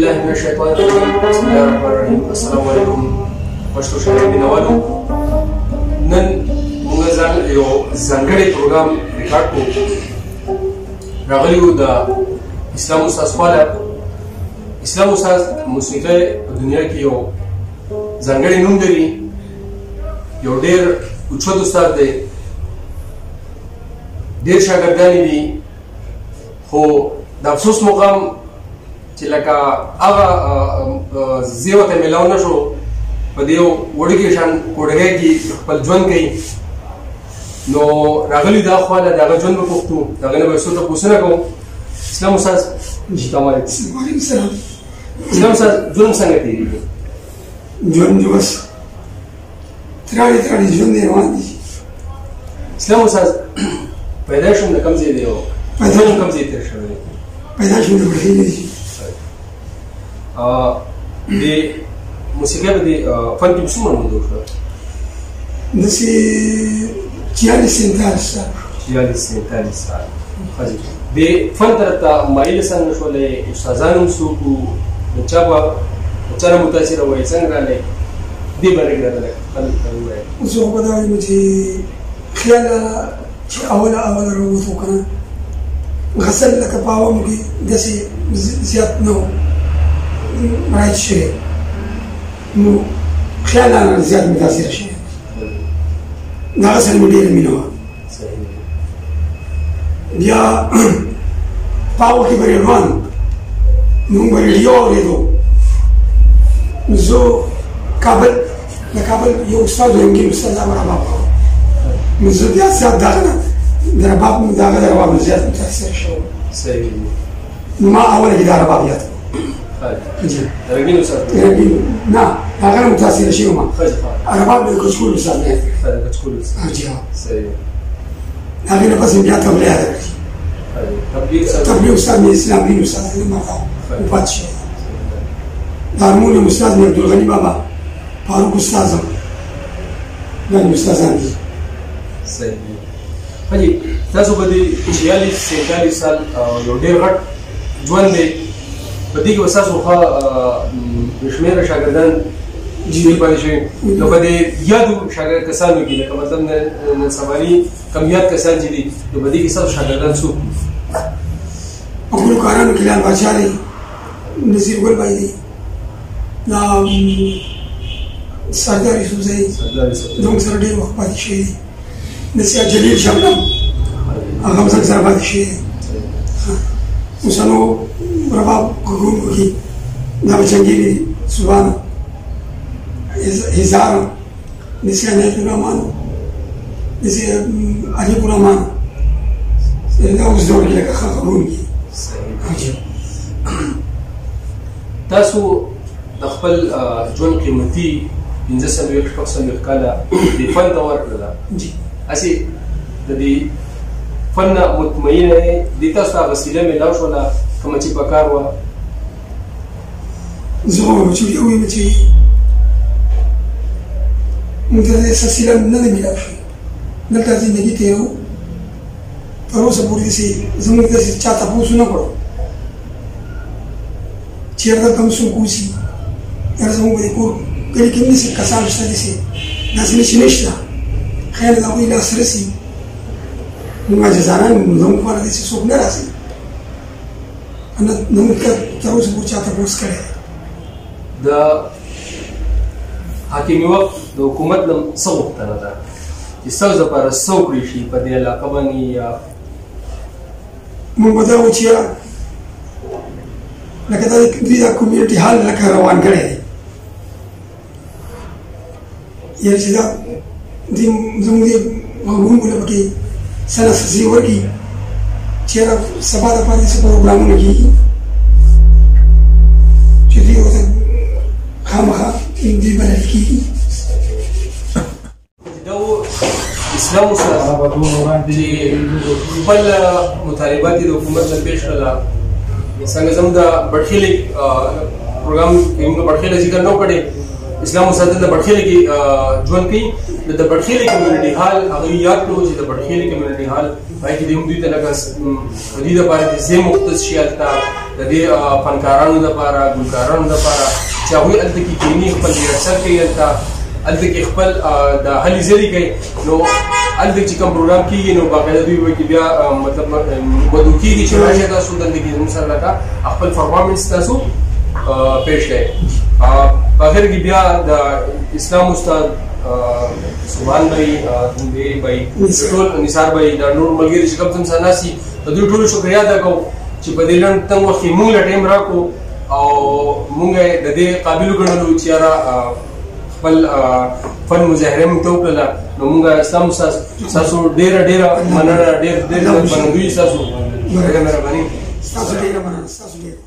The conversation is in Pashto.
بالله من الشیطان الرجیم، بسم الله الرحمن الرحیم. السلام علیکم پښتو شاعري مینوالو، نن موږ ځان یو ځانګړی پروګرام ریکارډ کړو. راغلي یو د اسلام استاد خواله. اسلام استاد موسیقۍ په دنیا کې یو ځانګړی نوم لري، یو ډېر اوچت استاد دی، ډېر شاګردان یې دي. خو د افسوس مقام چې لکه هغه زه ورته میلاو نه شو، په دې وړوکي شان کوډګۍ کې خپل ژوند کوي. نو راغلي دا خواله د هغه ژوند به پوښتو، د هغه نه به څو تپوسونه کوو. اسلام استاد، السلام علیکم. وعلیکم السلام. اسلام استاد، ژوند څنګه تېرېږي؟ ژوند دې بس تراړې تراړې ژوند دې روان دي. اسلام استاد، پیدا شوم د کوم ځای دی او ژوند کوم ځای تېر شوی دی؟ پیدا شوم د بړخېلې دی. د موسیقۍ په دې فن کې څومره موده وشوه؟ داسې 46 47 سال. 46 47 سال. ښه جي، د فن طرف ته مایل څنګه شولې؟ استادان هم څوک وو؟ د چا به د چا نه متاثره وئ؟ څنګه راغلی؟ دې باره کې راته لږ خلک ته ووایه. زه خو به دا وایم چې خیال چې اوله اوله راووتو که نه، غسل لکه په عوامو کې داسې زیات نه و رایج شوی، نو خیال نه زیات متاثره شوی. د هغه سره مې ډېره مینه وه. بیا په هغه کې به ریډوان، موږ به ریډیو اورېدو. زه کابل، د کابل یو استاد رنګین استاد هغه رباب کوه، نو زه بیا زیات د هغه نه د رباب د هغه د رباب نه زیات متاثر شوم. نو ما اوله کې دا رباب یاد کړو. رنګین استاد؟ رنګین نه، هغه نه متاثر شوی ما. رباب د کچکول استاد نه یاد کړ. د کچکول استاد. جي هغې نه پس مې بیا تبله یاده کړې. تبلې استاد مې اسلام دین استاد دی، ما ته وفات شوی. د هارمونیم استاد مې عبدالغني بابا فاروق استاد هم، دا مې استادان دي. صحیح. حاجي، تاسو په دې 46 47 سال یو ډېر غټ ژوند دی، په دې کې به ستاسو ښه بې شمېره شاګردان ډېر پاتې شوي. نو په دې یادو شاګرد کسانو کې لکه مطلب نن سباني کم یاد کسان چې دي، نو په دې کې ستاسو شاګردان څوک دي؟ په ګلوکارانو کې لال باچا دی، نذیر ګل بای دی، دا سردار یوسفزی زموږ سره ډېر وخت پاتې شوی دی. نسیا جلیل شبنم هغه هم زموږ سره پاتې شوی دی. اوس نو رباب غږونکو کې دا به چنګېري دي، سبحانه هزار، نسیا عنایت الرحمان، داسې علي غلامان، دا اوس دور کې لکه ښه غږونکي. تاسو د خپل ژوند قیمتي 45 46 کاله دې فن ته ورکړله. هسې د دې فن نه مطمئنه یې؟ دې تاسو ته هغه وسیله میلاو شوله کومه چې پکار وه؟ زه خو به چې ووایم چې موږ ته د دې وسیله نه ده میلاو شوې. دلته زندګي تېرو تر اوسه پورې داسې زموږ داسې چا تپوس ونه کړو چې یاره دلته هم څوک اوسي، یاره زموږ په دې کور کلي کې هم داسې کسان شته، داسې داسې نه چې نشته، خیر د هغوی لاس رسي. موږ عاجزانان یو، زموږ خوا له داسې څوک نه راځي، نه موږ تر اوسه پورې چا تپوس کړی دی. د حاکمي وخت د حکومت نه څه غوښتنه ده چې ستاسو دپاره څه وکړی شي په دې علاقه باندې؟ یا موږ به دا وو چې لکه دا دوی دا کمیونټي حال لکه روان کړی دی، یعنې چې دا دوی زموږ دې غږونکو له پکې څه نه څه ځای ورکړي چې یاره سبا دپاره داسې پروګرامونه کېږي چې دوی ورته خامخا دوی بلل کېږي. دا اسلام استاد چې خپل مطالبات یې د حکومت نه پېښ کړله، څنګه زموږ د بټخېلې پروګرام کې موږ بټخېله ذکر نه کړی، اسلام استاد د بټخېلې کې ژوند کوي. د بټخېلې کمیونټي هال هغه یاد کړو چې د بټخېلې کمیونټي هال پای کې د هم دوی ته لکه د دوی دپاره د ځای مختص شي، هلته د دې فنکارانو دپاره، ګلکارانو دپاره چې هغوی هلته کې کښېني، خپل ریهرسل کوي، هلته کې خپل د هلې ځلې کوي. نو هلته چې کوم پروګرام کېږي نو باقاعده دوی به کې بیا مطلب مدعو کېږي چې راشئ تاسو دلته کې زموږ سره لکه خپل پرفارمنس تاسو پیش کړئ. په اخر کې بیا د اسلام استاد سبحان بھائی، دی بھائی، ټول نثار بھائی، دا نور ملګري چې کوم سره ناست دي، د دوی ټولو شکریا ادا کوو چې په دې لنډ تنګ وخت کې موږ له ټایم راکړو او موږ یې د دې قابل وګڼلو چې یاره خپل فن مظاهره موږ ته وکړله. نو موږ اسلام استاد ستاسو ډېره ډېره مننه، ډېر ډېر منندوی ستاسو، ډېره مهرباني. ستاسو ډېره مننه، ستاسو ډېره.